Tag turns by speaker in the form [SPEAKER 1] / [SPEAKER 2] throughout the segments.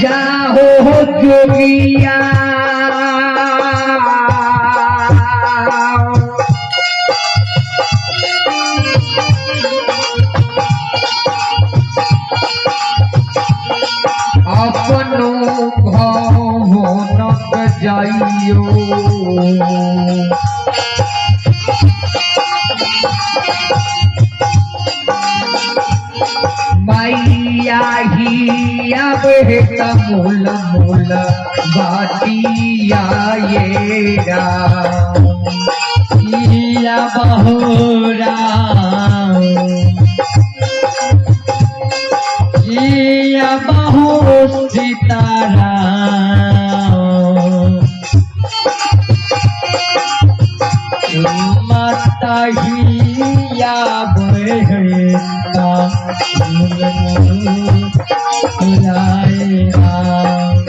[SPEAKER 1] जाहो जोगिया अपनो भवनक जाइयो मैया ही आवे मूल मूल बाटिया ये राम
[SPEAKER 2] या बहुरा या बहु सीताराम माता ही या बहता मूल मूल आए राम।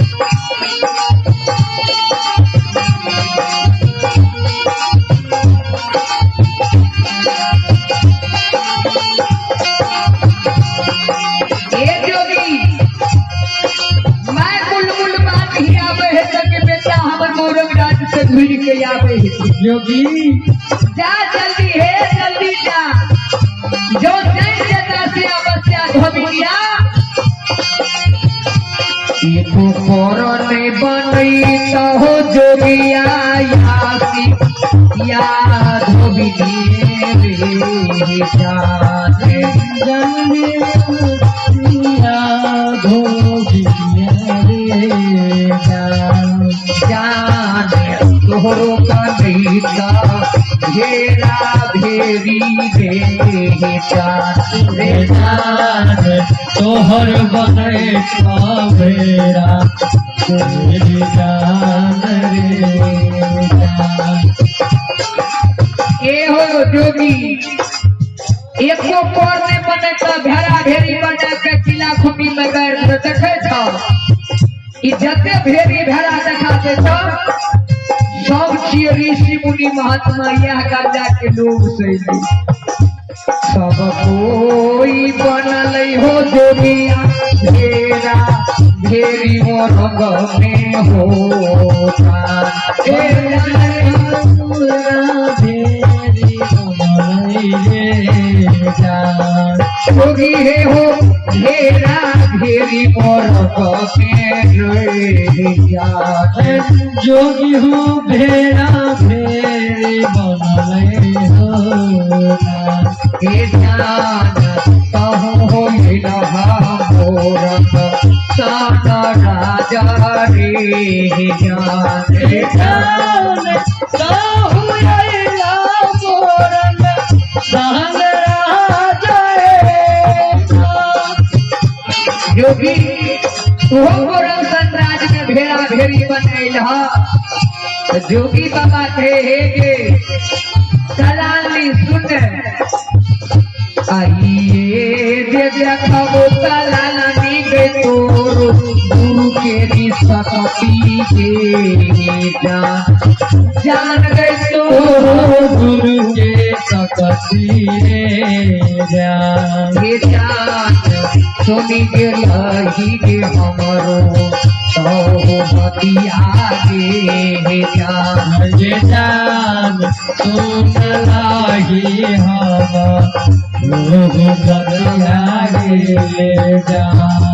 [SPEAKER 1] ए जोगी मैं बुलबुल बात ही आवे है तक बेटा हमर मोरंग राज से घुर के आवे है।
[SPEAKER 2] जोगी
[SPEAKER 1] जा जल्दी है जल्दी जा जो चैन जता से अवश्य धोबिया एको करने बनई हो जोगिया यासी या धोबी रे जाने
[SPEAKER 2] जंगिया धोबिया रे जान
[SPEAKER 1] जाने तोहरो कनैता घेरा घेरी रे जान
[SPEAKER 2] रे जान तोहर बने कावेरा तेरी जान रे जान।
[SPEAKER 1] ए हो जोगी एको कोर ने बने तो भेड़ा भेड़ी बना के किला खुटी में गैर देखे छौ। ई जते भेड़ी भेड़ा देखा दे छौ सब छिए ऋषि मुनि महात्मा यह गंजा के लोग से सब कोई बनल हो जोगिया भेड़ा भेड़ी मोरंग में हो जोगी हे हो घेरा घेरी मोरंग में रे जान।
[SPEAKER 2] जोगी हो भेड़ा भेड़ी बनले हो
[SPEAKER 1] हे जान कहूँ हो मोरंग साना राजा रे जान
[SPEAKER 2] रे जान कहूँ अइला मोरंग सान राजा
[SPEAKER 1] जोगी ओहो मोरंग सन राज में भेड़ा भेड़ी बनैल ह। जोगी बाबा थे हे गे कलाली सुन आइए जे देखबो कलाली के तोरो गुरु के सकती के जान जान गए तोरो
[SPEAKER 2] गुरु के सकती रे जान
[SPEAKER 1] हे जान सुनी के लही के हमरो तो बतिया गे जान
[SPEAKER 2] जे जान सुन लाही हम लोग बतिया गे जान।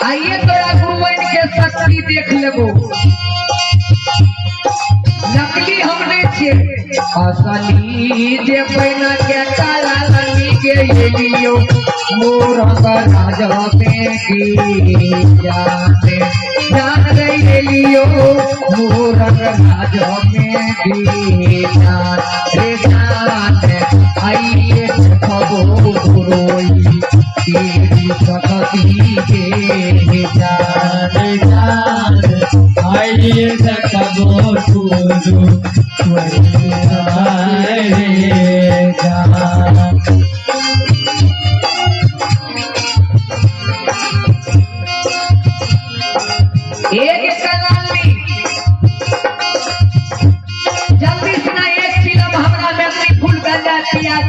[SPEAKER 1] आइए तोरा गुरुवन के शक्ति देख लेबो नकली हम नहीं छियै असली जे पैना के काला लनी के एलियो मोरंग राजा में की जाने जान गई एलियो मोरंग राजा में की जान रे जान आइए देखबो गुरुई तेरी सकती के जान
[SPEAKER 2] जान आइए देखबो गुरु रे जान।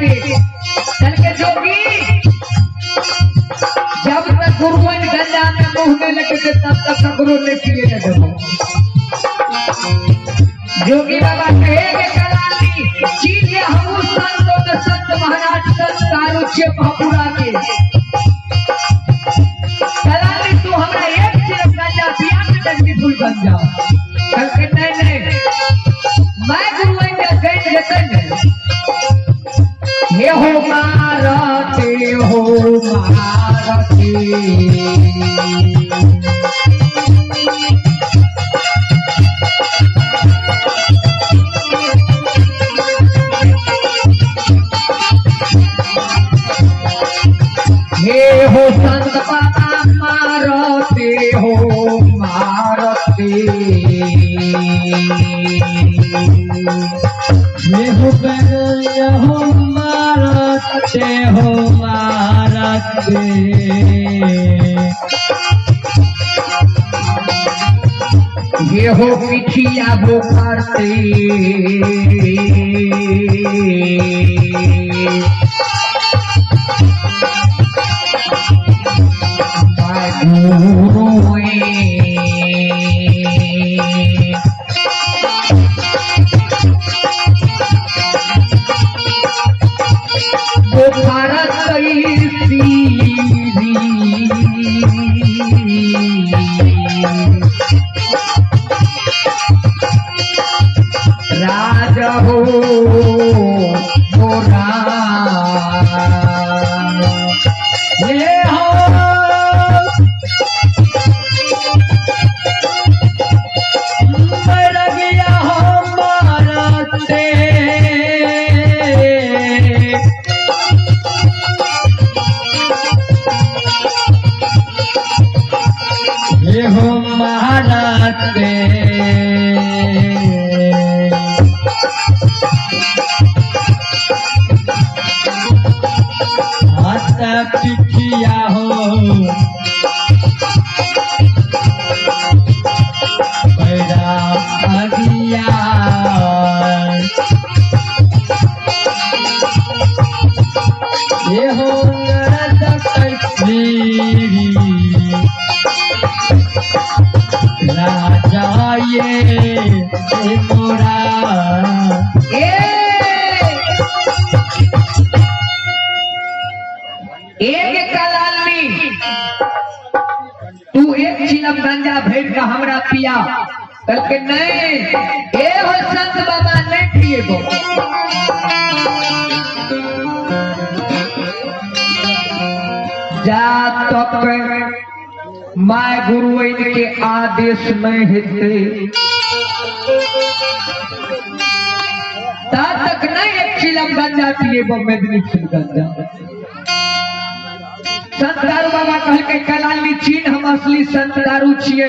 [SPEAKER 1] पे। चल के जोगी जब तक गुरुवन गंजा में मुंह में लगे तब तक ककरो नहीं पिए न देबो। जोगी बाबा कहे के कलाली चीज हमू संतों के संत महाराज संत दारू छे महापुरा के कलाली तू हमरा एक चिलम गंजा पिया के डंडी फूल बन जा। कल के नहीं नहीं मैं गुरुवन के गई जतन हे हो मारते हो मारते हे हो संत बाबा मारते हो मारते
[SPEAKER 2] हे हो हो मारते हो मारते
[SPEAKER 1] हे हो पिठिया वो करते गुरु राज हो मोरा
[SPEAKER 2] ये हो मर गया हो मारते ये हो मारते पिठिया हो पैरा अगिया ये हो राजा ये मोरा
[SPEAKER 1] एक कलाली तू एक चिलम गंजा भेज के हमरा पिया। कल के नहीं ए हो संत बाबा नहीं पिएबो। जा तक my गुरु के आदेश नहीं हेते ता तक नहीं एक चिलम गंजा पिएबो मेदनी फूल गंजा। संत दारू बाबा कहल के कलाली चीन हम असली संत दारू छिए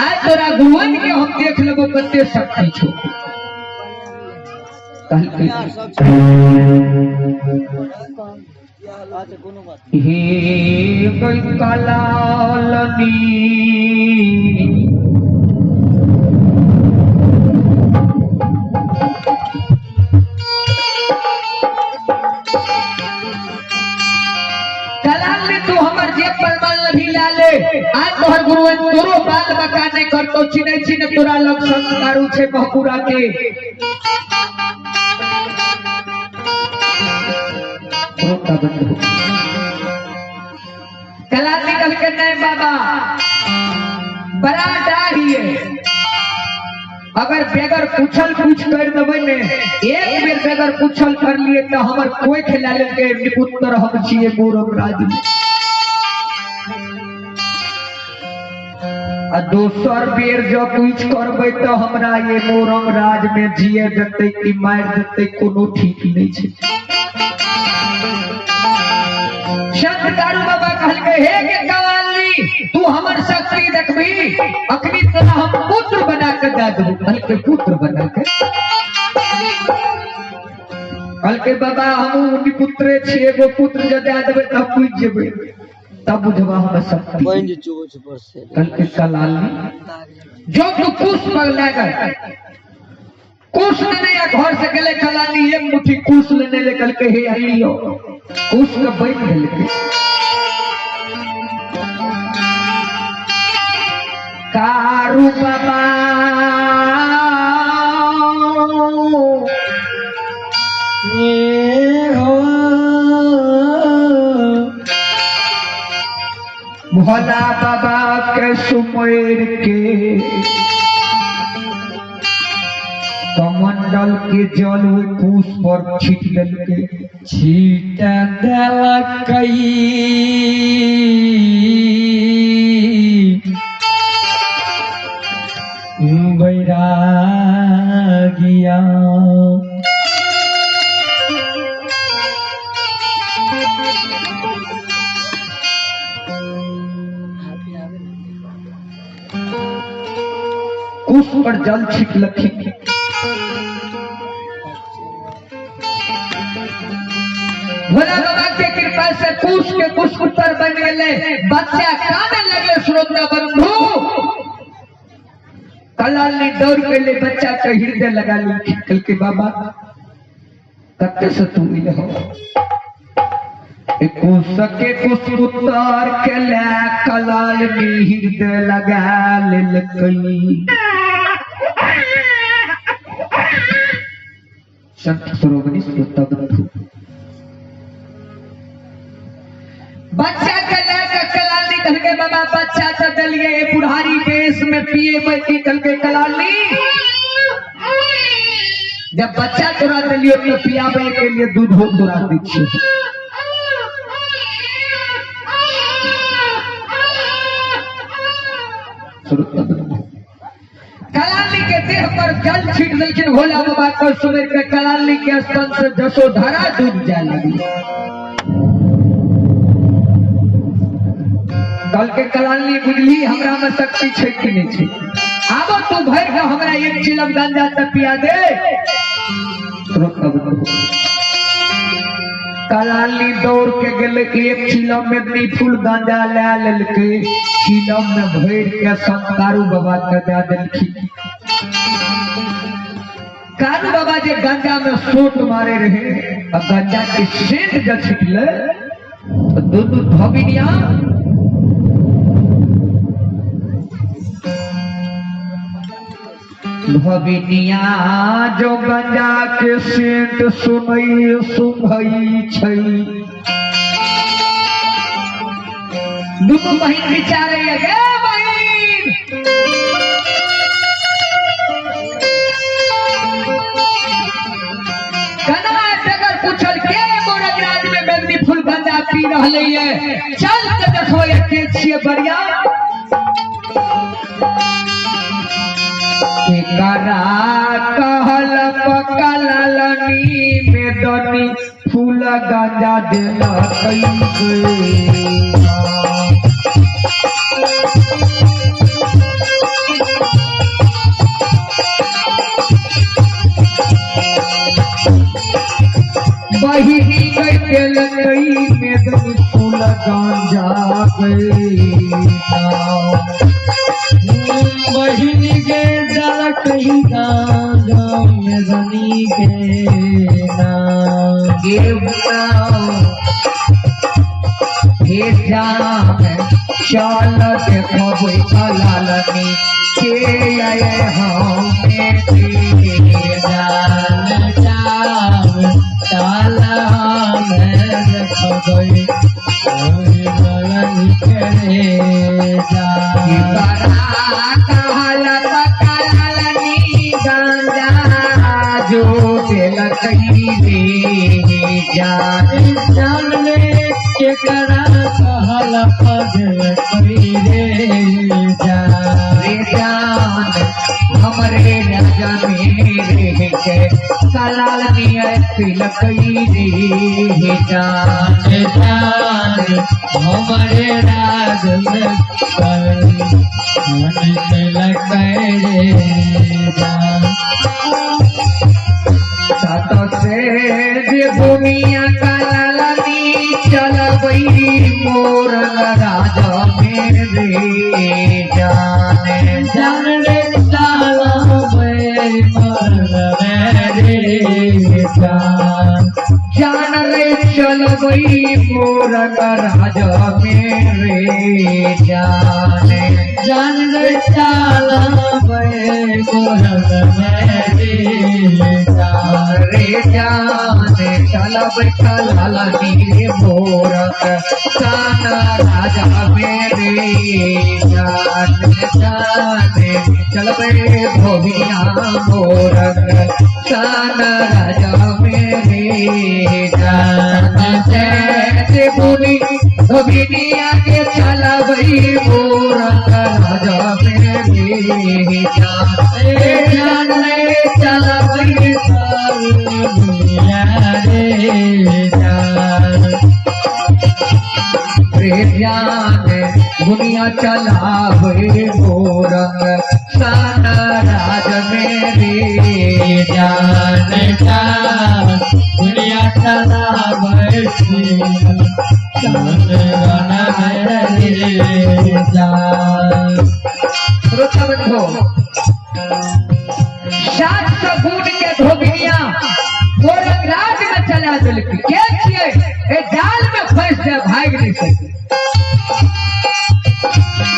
[SPEAKER 1] आज तोरा गुरुवन के हम देख लेबो कते शक्ति छो। कहल के हे कलालनी तू हमर जेब पर माल भी ला ले आज तोहर गुरुवन तोरो बाल बका नहीं करतो चिने चिने तोरा लग संत दारू छे महपुरा के। कला निकल के नहीं बाबा बड़ा डाही है अगर बेगर पूछल पूछ कर देबै ने एक बेर बेगर पूछल कर लिए तो हमर कोई खेला लेके निपुत्र हम छिए गौरव राज में। आ दोसर बेर जब पूछ करबै तो हमरा ये मोरम राज में जिए देतै कि मार देतै कोनो ठीक नहीं छै। संत दारू बाबा कहलकै हे के कवाली तू हमर शक्ति देखबी अखनी तोरा हम पुत्र बना के दे देबो। कहलकै पुत्र बना के? कहलकै बाबा हम पुत्रे छियै एगो पुत्र जे दे देबै तब पूछि जेबै तब बुझबा हम शक्ति। कहलकै कलाली जो तू पुष्प लगा कुश लेने या घर से गेले कलानी एक मुट्ठी कुश लेने ले कल के हे लियो कुश के बैठ गेल कारू बाबा
[SPEAKER 2] ये हो
[SPEAKER 1] भोला बाबा के सुमेर के कमंडल के जल ओहि कुश पर छीट देलकै।
[SPEAKER 2] छीट देलकै बैरागिया
[SPEAKER 1] कुश पर जल छिटलखिन। भोला बाबा के कृपा से कुश के कुश पुत्र बन गए। बच्चा काने लगे श्रोता बंधु कलाल ने दौड़ के ले बच्चा के हृदय लगा ली कल के बाबा कते से तू मिल हो कुश के कुश पुत्र के ले कलाल ने हृदय लगा लेलकै। संत शिरोमणि श्रोता बंधु बच्चा के लेकर कलाली कहलकै बाबा बच्चा तो दलिए बुढ़ारी देश में पिए बैठी कहलकै कलाली जब बच्चा तोरा दिलियो तो पियाबे के लिए दूध हो तोरा दै छियै। कलाली के देह पर जल छीट देलखिन भोला बाबा को सुमेर के कलाली के स्तन से जसोधारा दूध जाए लगी। कल के कलाली बुझली हमरा में शक्ति छै कि नहीं छै, आबो तू भर के हमरा एक चिलम गांजा त पिया दे। कलाली दौड़ के गेले एक चिलम में फूल गांजा ले लेलकै, चिलम में भर के संतारू बाबा के दे देलखिन। कारू बाबा जे गांजा में सोट मारे रहे और गांजा के सेंध जब छिटले तो दोनों धोबिनिया भविनिया जो गंजा के सेंट सुनई सुंघई छै। दुनू बहिन विचारे गे बहिन कना बगैर पूछल के गोरखराज में बेदनी फूल गंजा पी रहले ये, चल के देखो ये के छिए बढ़िया। करा कहल पकलनी में दनी फूल गांजा देलकै। बहिनी गई देलकै में दनी फूल गांजा
[SPEAKER 2] बहिनी के देलकै गांजा मेदनी के नाम
[SPEAKER 1] हे जाम चल देखबै कलालनी के आए हमें
[SPEAKER 2] जान जाम ताला में देखबै ओहि के जान
[SPEAKER 1] कहल पकलनी गांजा जो देलकै रे जान
[SPEAKER 2] जान ले के करा कहल पगलकै रे जान
[SPEAKER 1] रे जान हमरे राजा मेरे के कलालनी तिलकै रे जान
[SPEAKER 2] जान हमरे राज में तिलकै रे जान।
[SPEAKER 1] सत से जे दुनिया कलालनी चलबै मोर राजा मेरे जान
[SPEAKER 2] जान रे चलबै मोर
[SPEAKER 1] मोरंग राजा मेरे जाने
[SPEAKER 2] जान रे चलावे मोरंग मेरे जान
[SPEAKER 1] रे जाने चलावे कलाला नीरे मोरंग साना राजा मेरे जाने जाने चलबे धोबिया मोरंग साना राजा मेरे जाने से बोली धोबिया के चलबे मोरंग राजा मेरे जाने जाने चलबे
[SPEAKER 2] रे जान
[SPEAKER 1] रे जाने दुनिया चलावे मोरंग साना राज मेरे
[SPEAKER 2] जान जान दुनिया चलावे मेरे जान।
[SPEAKER 1] श्रोता बंधु 700 गुण के धोबिया मोरंग राज में चला दिलकी के छियै ए जाल में फंस जाए भाग नहीं सके।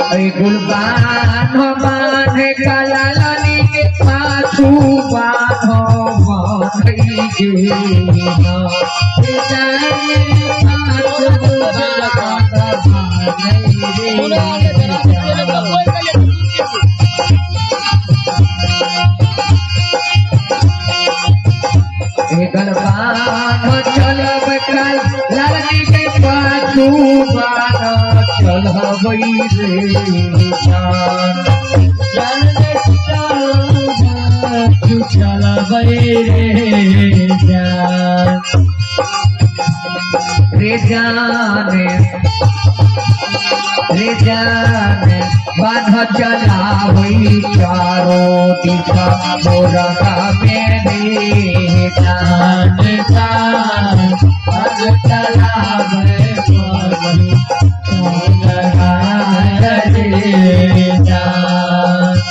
[SPEAKER 1] अरे गुलबान बांधे कलालनी के पाछू बांधो बांधई गे गलबान चलब कल लालनी के पाछू बांधो चलबई रे जान
[SPEAKER 2] चलबै रे जान
[SPEAKER 1] रे जाने रे जाने बांध चलावई चारों दिशा मोरंगा मेरे जान
[SPEAKER 2] जान बांध चलावै मोरंगा रे जान।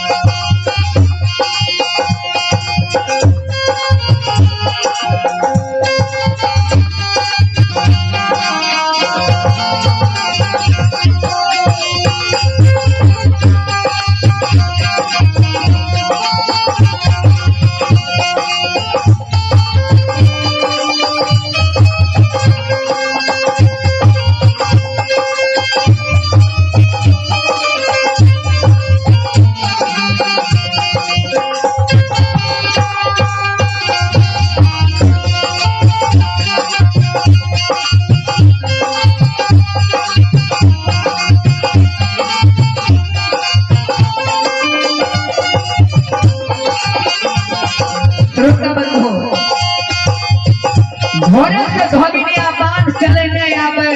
[SPEAKER 1] घोड़े से धोबिनिया बांध चले नहीं आवे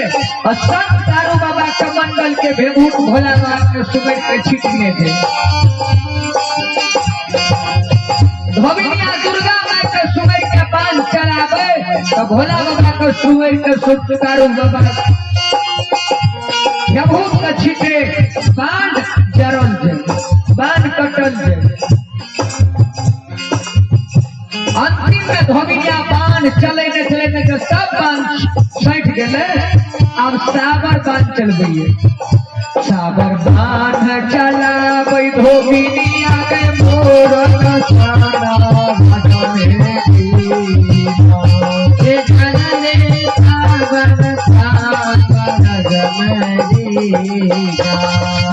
[SPEAKER 1] और संत दारू बाबा कमंडल के भेभूत भोला बाबा के सुबह के छीटने थे। धोबिनिया दुर्गा माई के सुबह के बांध चलावे तो भोला बाबा के सुबह के संत दारू बाबा भेभूत के छीटे बांध जरल जाए बांध कटल जाए। अंतिम में धोबिनिया बांध चले न चले न सब बांध सट गए। अब साबर बांध चलबे साबर बांध चलाबे धोबिनिया के मोरंग साना राजा मेरे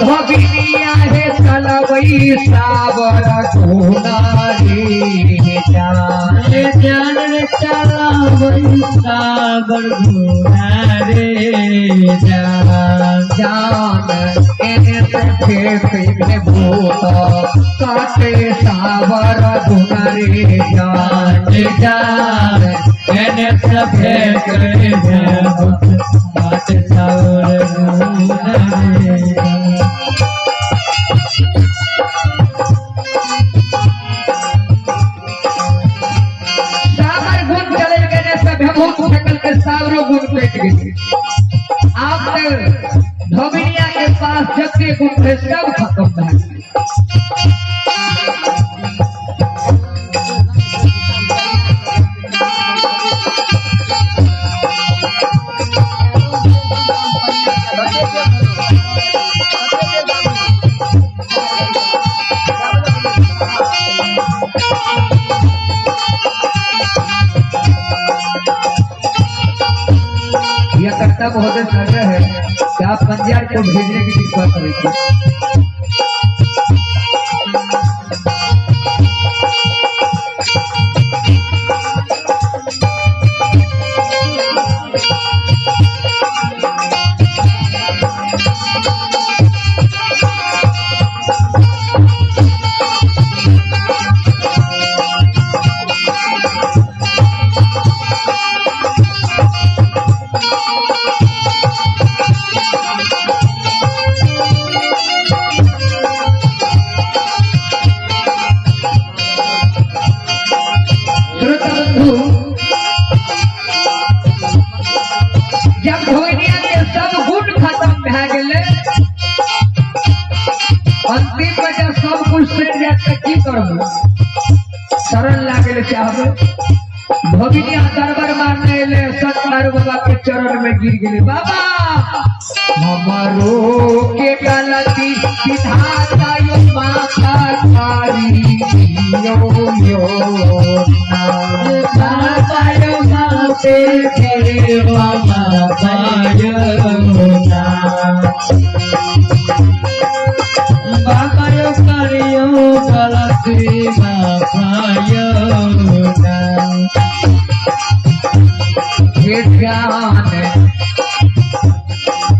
[SPEAKER 1] धोबिनिया हे चलबई साबर गुना रे जान
[SPEAKER 2] जान रे चलावई साबर गुना रे जान
[SPEAKER 1] जान एने से फेंक भूत काटे साबर गुना रे जान
[SPEAKER 2] जान एने से फेंक भूत काटे साबर गुना रे जान।
[SPEAKER 1] सावरो गुण पेट गए। आप धोबिनिया के पास जत्ते गुण थे सब खत्म भए गेल। महोदय से आग्रह है कि आप पंजाब को भेजने की कृपा करेंगे। जब धोनिया के सब गुण खत्म भए गेलै, अंतिम में जब सब कुछ सड़ जाए तो की करबो, शरण लागल चाहबो। धोबिनिया दरबार मारने एले, संत दारू बाबा के चरण में गिर गेले। बाबा हमारो के गलती विधाता यो माता कारी यो यो ना
[SPEAKER 2] माता यो माते के मामा पायो ना बाबा यो करियो गलती मापायो ना।
[SPEAKER 1] हे जान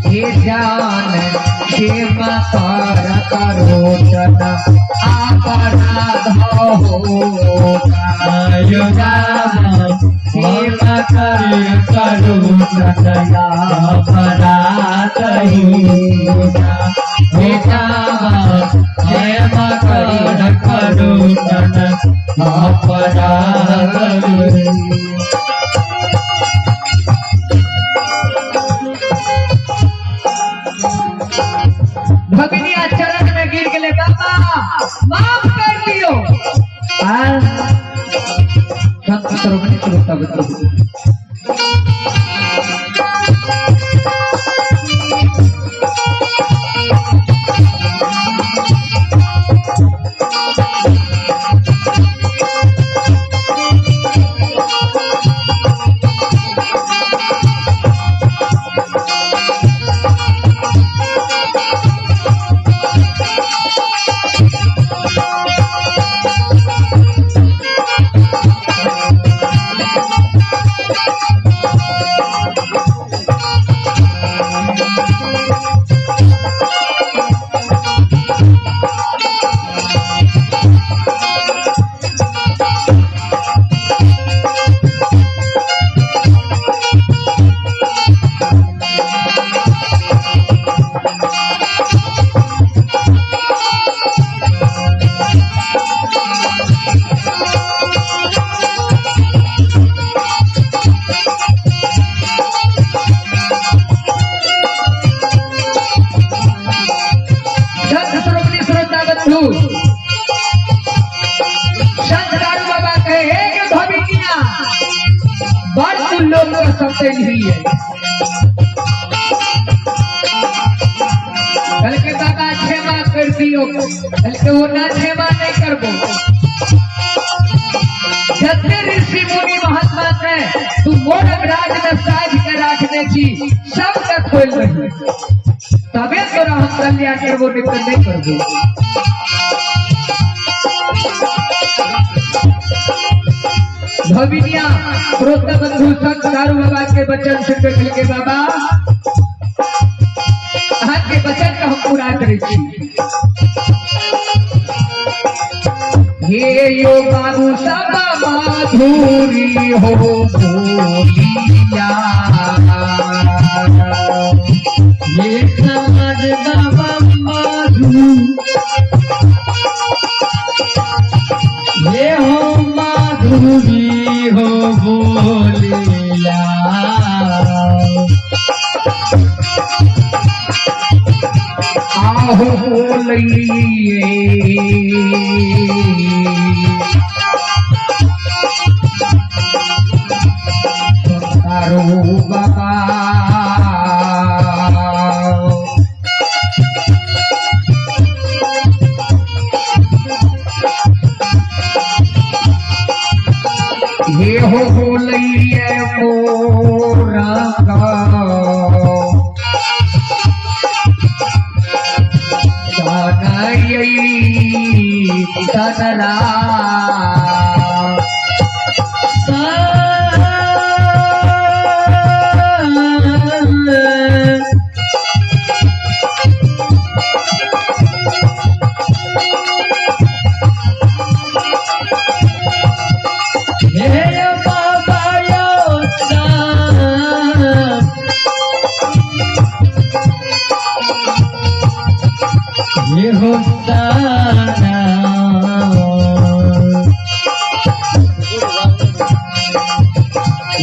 [SPEAKER 1] हे जान क्षमा कर करो जन अपराध हो
[SPEAKER 2] आयो राम क्षमा कर करो जन अपराध हो हे राम क्षमा कर करो जन अपराध।
[SPEAKER 1] भगनिया चरण में गिर गए, बाबा माफ कर दियो। संत श्रोमणी श्रोता बंधु, संत दारू बाबा कहे हे के धोबिनिया बड़ तू लोग के समझ है। बल्कि बाबा क्षमा कर दियो, बल्कि वो ना क्षमा नहीं करबो। जतने ऋषि मुनि महात्मा थे तू मोर राज में साज के रखने छी सब के खोल रही, तबे तोरा हम कल्याण करबो, नहीं तो नहीं करबो। भविनिया श्रोता बंधु संत दारू बाबा के वचन सुन के के बाबा अहाँ के वचन के हम पूरा करै छी। हे यो बाबू सब माधुरी हो बोलिया,
[SPEAKER 2] ये समझ बाबा माधु ये हो माधुरी हो बोलिया,
[SPEAKER 1] आहो बोलिए तारो बाबा। ये हो बोलिए मोरा। लखन राम।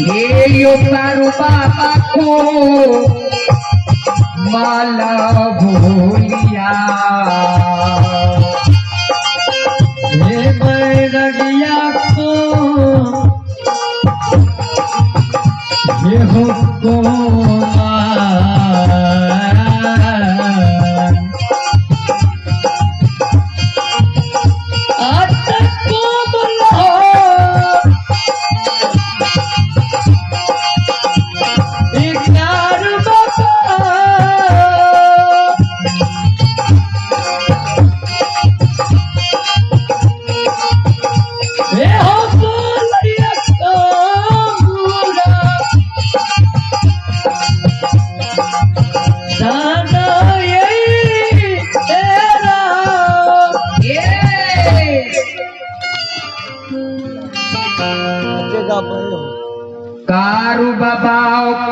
[SPEAKER 1] ये यो कारू बाबा को माला भूलिया,
[SPEAKER 2] हे बैरगिया को ये हो को
[SPEAKER 1] कारू बाबा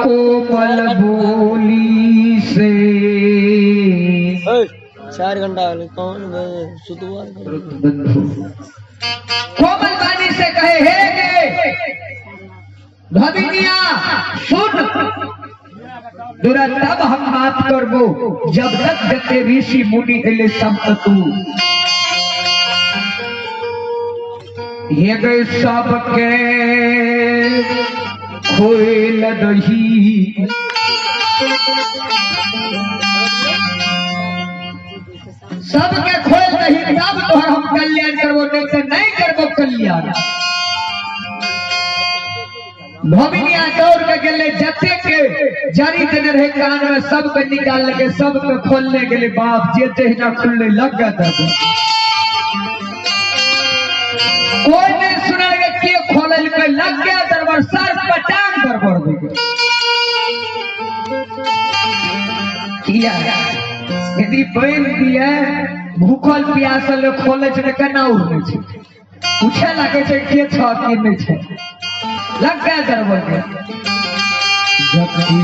[SPEAKER 1] कोमल बोली से
[SPEAKER 3] 4 घंटा कौन
[SPEAKER 1] कोमल वाणी से कहे हे गे धबिनिया सुन दुरा तब हम माफ करबो जब तक जते ऋषि मुनि एले सब तू ये गए सबके खोल दही सबके खोल दही तब तोहर हम कल्याण करबो नहीं तो नहीं करबो कल्याण। धोबिनिया दौड़ के गेले जते के जरी देने रहे कान में सबके निकाल के सबके खोलने के लिए बाप जे जहिना खुलने लग गया था कोई नहीं सुना के खोलल के लग गया दरबार सर पटांग दरबार हो गया। किया यदि बन दिए भूखल प्यासल खोले छै केना उड़ने छै पूछे लागे छै के छ के नहीं छै लग गया दरबार के। जबकि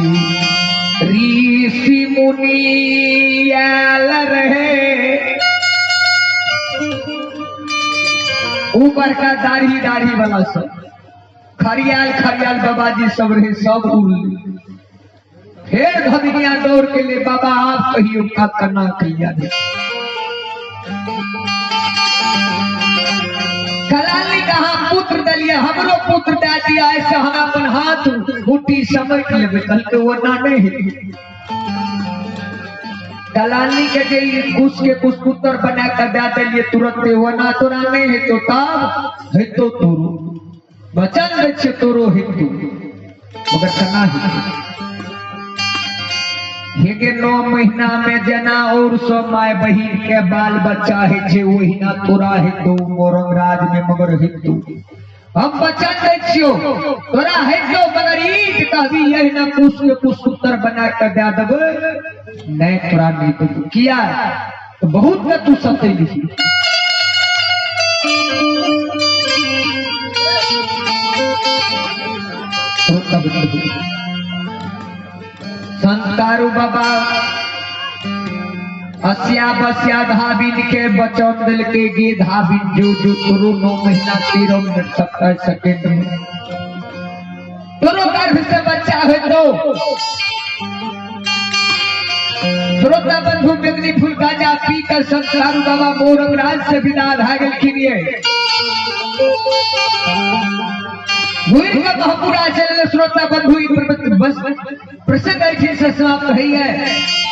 [SPEAKER 1] ऋषि मुनि आयल रहे ऊपर का दाढ़ी दाढ़ी वाला सब खरियाल खरियाल बाबा जी सब रहे सब उड़ फिर धबिनिया दौड़ के लिए बाबा आप कहियो का करना कल्याण। कलाली कहा पुत्र दलिए हमरो पुत्र दे दिया ऐसे हम अपन हाथ मुट्ठी समेट लेबे कल के वो ना नहीं है। कलाली के जे कुश के कुश पुत्र बना के दे दिए तुरंत वो ना तोरा नहीं है तो तब हेतो तोरो वचन दे छे तोरो हेतु मगर कना हेतु हेगे 9 महीना में जना और सो my बहिन के बाल बच्चा है छे ओहिना तोरा हेतु मोरंग राज में मगर हेतु हम वचन दे छियो तोरा हेतु मगर ईट कहबी यही ना कुश के कुश पुत्र बना के दे देबे नहीं तोरा नहीं देबो किया तो बहुत न तू सतेली। संतारू बाबा अस्या बस्या धाबिन के बचन दिल के गे धाबिन जो जो तोरो 9 महीना 13 मिनट 27 सेकेंड में तोरो गर्भ से बच्चा है तो श्रोता बंधु बिजली फूल गाजा पी कर संतारू बाबा मोरंग राज से विदा भा गेलखिन ये घुर के महपुरा चले श्रोता बंधु बस प्रसिद्ध ऐठी से समाप्त हुई है।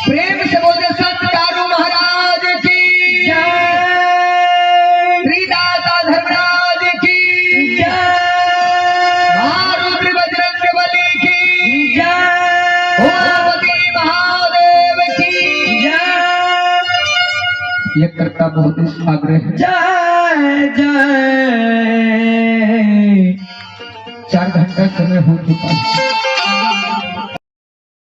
[SPEAKER 1] प्रेम से बोले संत कारू महाराज की जय, श्रीदाता धर्मराज की जय, महारुद्र बजरंग बली की जय, उमापति महादेव की जय। ये करता बहुत आग्रह जय।
[SPEAKER 2] जय। 4 घंटा समय हो चुका है।